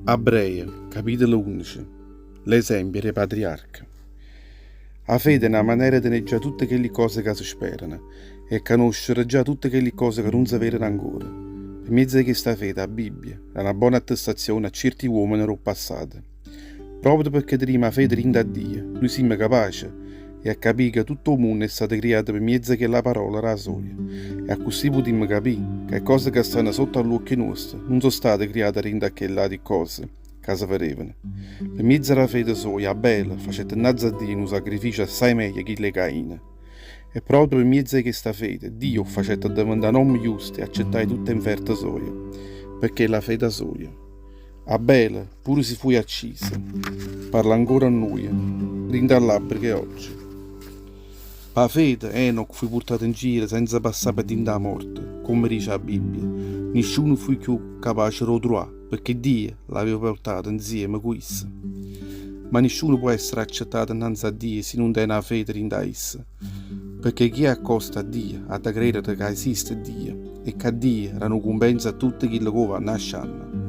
Abbreje, capitolo 11 L'esempio d' 'e patriarche. A fede è na manera 'e tené già tutte chelli ccose ca se sperano e canoscere già tutte chelli ccose ca nun se vedeno ancora. Pe mmiezzo 'e chesta fede 'a Bibbia dà na bona attestazione a cierti uommene d' 'o passato. Proprio pecché tenimmo 'a fede dint' a Dio, nuje simmo capace 'e a capì ca tutto 'o munno è stato criato pe mmiezzo 'e chella parola d' 'a soja e accussì putimmo capì ca 'e cose ca stanno sotto a ll'uocchie nuoste nun so' state criate 'a dint' a chell'ati ccose ca se vedevano. Pe mmiezzo d' 'a fede soja Abele facette 'nnanze a Dio nu sacrificio assaje meglio 'e chillo 'e Caino. E proprio pe mmiezzo 'e chesta fede Dio 'o facette addeventà n'ommo justo e accettaje tutte 'e 'nferte soje pe chella fede soja. Abele, pure si fuje acciso, parla ancora a nuje dint' 'a ll'abbreca 'e ogge. P' 'a fede, Enoch fuje purtato 'ncielo senza passà pe dint' 'a morte, comme dice 'a Bibbia. Nisciuno fuje cchiù capace d' 'o truvà, pecché Dio l'aveva purtato 'nzieme cu isso. Ma nisciuno po' essere accettato 'nnanze a Dio si nun tene 'a fede dint' 'a isso. Pecché chi accosta a Dio ha da credere ca esiste Dio e ca Dio dà nu cumpenso a tutte chille ca 'o vanno ascianno.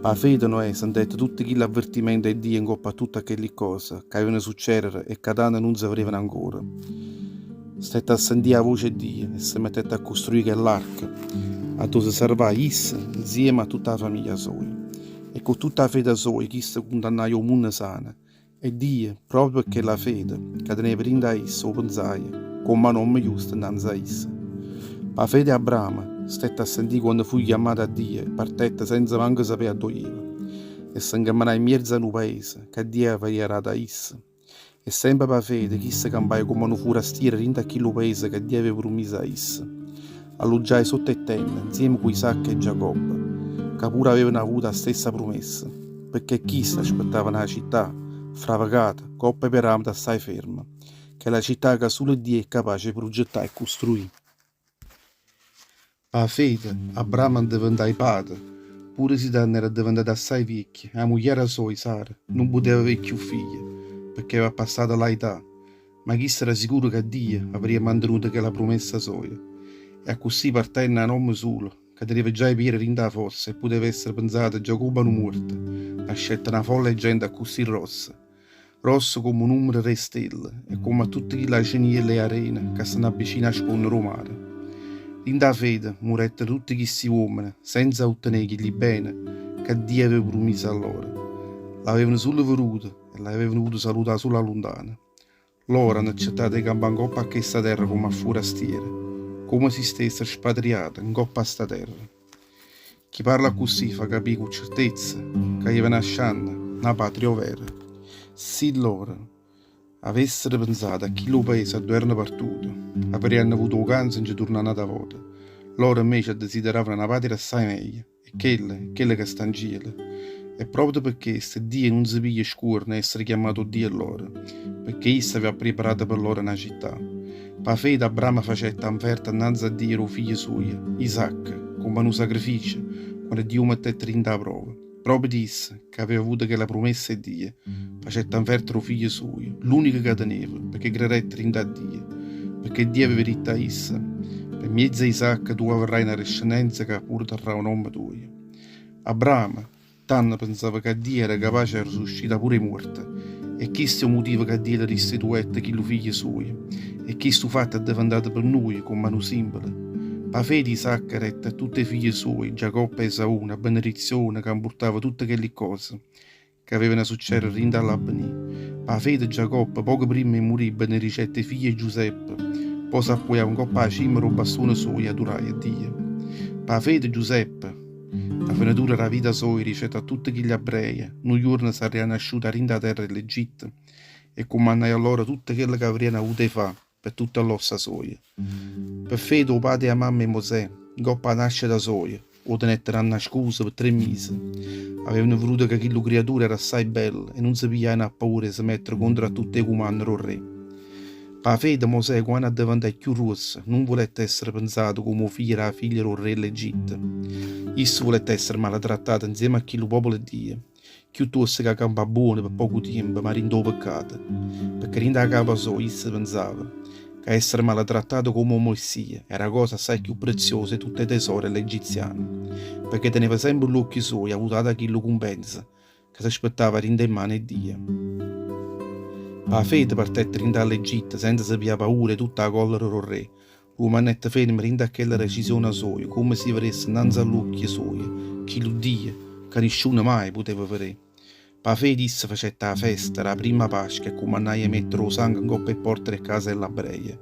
P' 'a fede Noè sentette tutte chille avvertimente 'e Dio 'ncopp' a tutte chelli ccose ca avevano succedere e ca tanno nun se vedevano ancora. Stette a sentì 'a voce 'e Dio e se mettette a custruì chell'arca addò se sarvaje isso 'nzieme a tutta 'a famiglia soja. E cu tutta 'a fede soja chisto cundannaje 'o munno sano E Dio, proprio pe chella fede ca teneva dint' 'a isso, 'o penzaje comm' 'a n'ommo justo 'nnanze a isso. P' 'a fede Abramo stette a sentì quanno fuje chiammato 'a Dio e partette senza manco sapé addò jeva, e se 'ncammenaje 'mmierzo a nu paese ca Dio aveva dato a isso. E sempe p' 'a fede chisto campaje comm' 'a nu furastiero dint' 'a chillu paese ca Dio aveva prumiso a isso. Alluggiaje sott' 'e tenne 'nzieme cu Isacco e Giacobbe, ca pure avevano avuto 'a stessa prumessa. Pecché chiste aspettavano 'a città, fravecata, 'ncopp' 'e piramide assaje ferme, chella città ca sulo Dio è capace 'e prugettà e custruì. P' 'a fede, Abramo addeventaje pate, pure si tanno era addeventato assaje viecchio e 'a mugliera soja, Sara, nun puteva avè cchiù figlie, pecché aveva passato l'aità. Ma chisto era sicuro ca Dio avria mantenuto chella prumessa soja. E accussì partenno 'a n'ommo sulo, ca teneva già 'e piede dint' 'a fossa e puteva essere penzato già comme a nu muorto, nascette na folla 'e gente accussì grossa, grossa comme 'o nummero d' 'e stelle e comme a tutte chille acenielle 'e arena ca stanno vicino 'a sponne d' 'o mare. Dint' 'a fede murettero tutte chisti uommene senza uttenè chilli bene ca Dio aveva prumiso a loro. L'avevano sulo veduto e l'avevano avuto salutà sulo 'a luntano. Loro hanno accettato 'e campà 'ncopp' a chesta terra comme a furastiere, comme si stessero spatriate 'ncopp' a sta terra. Chi parla accussì fa capì cu certezza ca jevano ascianno na patria overa. Si loro avessero penzato a chillu paese addò erano partute, avriano avuto 'o canzo 'e nce turnà n'ata vota. Loro invece addesideravano na patria assaje meglio. E chella, chella ca sta 'ncielo. E proprio pe chesto Dio nun se piglia scuorno 'e essere chiammato 'o Dio 'e lloro, pecché isso aveva priparato pe lloro na città. P' 'a fede Abramo facette 'a 'nferta 'nnanze a Dio d' 'o figlio sujo, Isacco, comm' a nu sacrificio, quanno Dio 'o mettette dint' 'a prova. Proprio isso, ca aveva avuto chella prumessa 'e Dio, facette 'a 'nferta d' 'o figlio sujo, l'unico ca teneva, pecché credette dint' a Dio, pecché Dio aveva ditto a isso, Pe mmiezzo a Isacco tu avarraje na discennenza ca purtarrà 'o nomme tujo. Abramo, tanno pensava ca Dio era capace 'e risuscità pure 'e muorte, e chisto è 'o mutivo ca Dio le restituette chillu figlio sujo, e chistu fatto è addeventato pe nuje comm' a nu simbolo. P' 'a fede Isacco dette a tutt' 'e figlie suoje, Giacobbe e Esaù, na benedizione ca 'mpurtava tutte chelli ccose ca avevano succedere dint' 'a ll'avvenì. P' 'a fede Giacobbe, poco primma 'e murì, benedicette 'e figlie 'e Giuseppe, po' s'appuiava 'ncopp' 'a cimma d' 'o bastone suojo e aduraje a Dio. P' 'a fede Giuseppe, 'a fenetura d' 'a vita soja, dicette a tutte chilli abbreje, Nu juorno sarriano asciute 'a dint' 'a terra 'e ll'Egitto e cummannaje a lloro tutte chello ca avriano avuto 'e fà pe tutta ll'ossa soja. Pe fede 'o pate e 'a mamma 'e Mosè, 'ncopp' 'a nascita soja, 'o tenettero annascuso pe tre mise. Avevano veduto ca chillu criaturo era assaje bello e nun se pigliajeno appaura 'e se mettere contro a tutt' 'e cumanne d' 'o rre. P' 'a fede Mosè, quanno addeventaje cchiù gruosso, nun vulette essere penzato comme 'o figlio d' 'a figlia d' 'o rre 'e ll'Egitto. Isso vulette essere maletrattato 'nzieme a chillu popolo 'e Dio. Chiuttosto ca campà buono pe poco tiempo ma dint' 'o peccato, pecché dint' 'a capa soja isso penzava. Ca essere malatrattato comme 'o Messia era cosa assaje cchiù preziosa 'e tutt' 'e tesore 'e ll'egiziane, pecché teneva sempe ll'uocchie suoje avutate a chillu cumpenso ca s'aspettava dint' 'e mmane 'e Dio. P' 'a fede partette dint' 'a ll'Egitto senza se piglià paura 'e tutta 'a collera d' 'o rre, rumanette fermo dint' a chella decisione soja comme si vedesse 'nnanze a ll'uocchie suoje chillu Dio ca nisciuno maje puteva vedé. P' 'a fede isso facette 'a festa d' 'a primma Pasca e cummannaje 'e mettere 'o sango 'ncopp' 'e porte d' 'e case 'e ll'Abreje,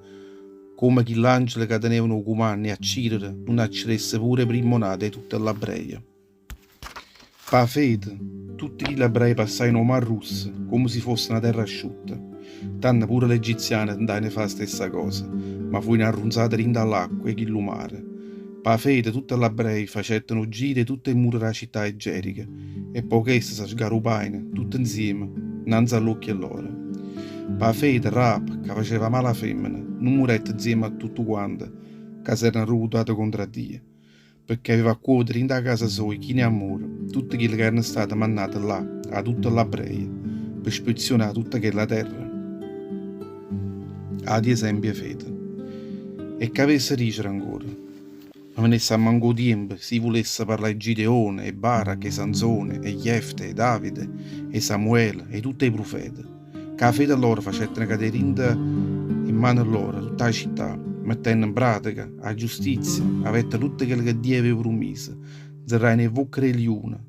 comme chill'angelo ca tenevano 'o cumanno 'e accirere nun acciresse pure 'e primmo nato 'e tutte ll'Abreje. P' 'a fede tutte chill'Abreje passajeno 'o Mar Russo comme si fosse na terra asciutta. Tanno pure ll'Egiziane tentajeno 'e fà 'a stessa cosa, ma fujeno arrunzate dint' 'a ll'acqua 'e chillu mare. P' 'a fede tutte ll'Abbrei facetteno 'o giro 'e tutt' 'e mura d' 'a città 'e Gerico e po' cheste se sgarrupajeno tutte 'nzieme 'nnanze a ll'uocchie lloro. P' 'a fede Raab, ca faceva male 'a femmena, nun murette 'nzieme a tuttuquante ca s'erano arruvutate contro a Dio, pecché aveva accuovuto dint' 'a casa soja chino 'e ammore tutte chille ca erano state mannate là 'a tutte ll'Abreie pe spezionà tutta chella terra. Ati esempie 'e fede. E ch'avesse dicere ancora? Me venesse a mancà 'o tiempo si i' vulesse parlà 'e Gideone, 'e Barak, 'e Sansone, 'e Jefte, 'e Davide, 'e Samuele, 'e tutt' 'e prufete, ca 'a fede lloro facettero cadé dint' 'e mmane lloro tutta 'a città, mettenno 'mprateca 'a giustizia, avettero tutto chello che Dio aveva prummiso, nzerrajeno 'e vocche d' 'e liune,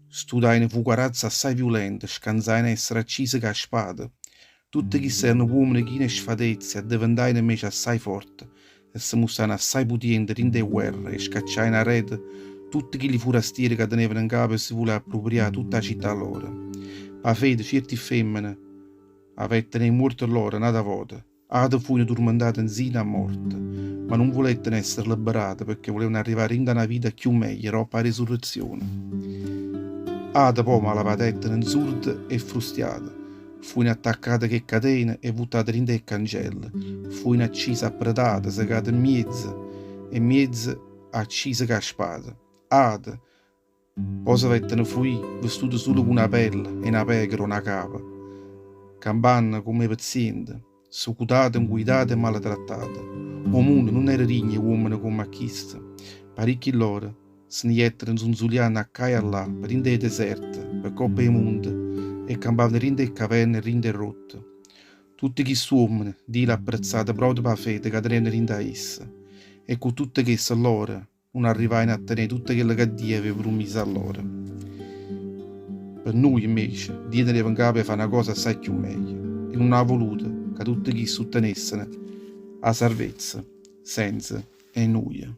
stutajeno fucarazze assaje viulente, scanzajeno 'e essere accise cu 'a spada. Tutte chiste erano uommene chine 'e sfatezza e addeventajeno invece assaje forte e se mustrajeno assaje putiente dint' 'e guerre e scacciajeno areto tutte chilli furastiere ca tenevano 'ncapa 'e se vulé appruprià tutta 'a città loro. P' 'a fede cierti ffemmene avetteno 'e muorte loro n'ata vota, ate fujeno turmentate 'nzino a morte, ma nun vuletteno essere libberate pecché vulevano arrivà dint' 'a na vita cchiù meglio doppo 'a risurrezione. Ate po' malapatetteno 'nzurde e frustiate, Fujeno attaccate ch' 'e catene e vuttate dint' 'e cancelle, fujeno accise a pretate, segate 'mmiezzo e 'mmiezzo accise cu 'a spada. Ate, po' s'avetteno fuì vestute sulo cu na pelle 'e na pecora o na capra, campanno comme 'e pezziente, secutate, 'ncuitate e maletrattate. O munno nun era digno 'e uommene comme a chiste. Paricchi 'e lloro Se ne jettero 'nzunzulianno 'a ccà e 'a llà, pe dint' 'e deserte, pe copp' 'e munte, e campavano dint' 'e ccaverne e dint' 'e rrotte. Tutte chist'uommene Dio l'ha apprezzate proprio p' 'a fede ca tenevano dint' 'a isso. E cu tutte chesto lloro nun arrivajeno a tené tutto chello ca Dio aveva prummiso a lloro. Pe nuje, invece, Dio teneva 'ncapa 'e fà na cosa assaje cchiù meglio, e nun ha vuluto ca tutte chiste uttenesseno 'a sarvezza senza 'e nuje.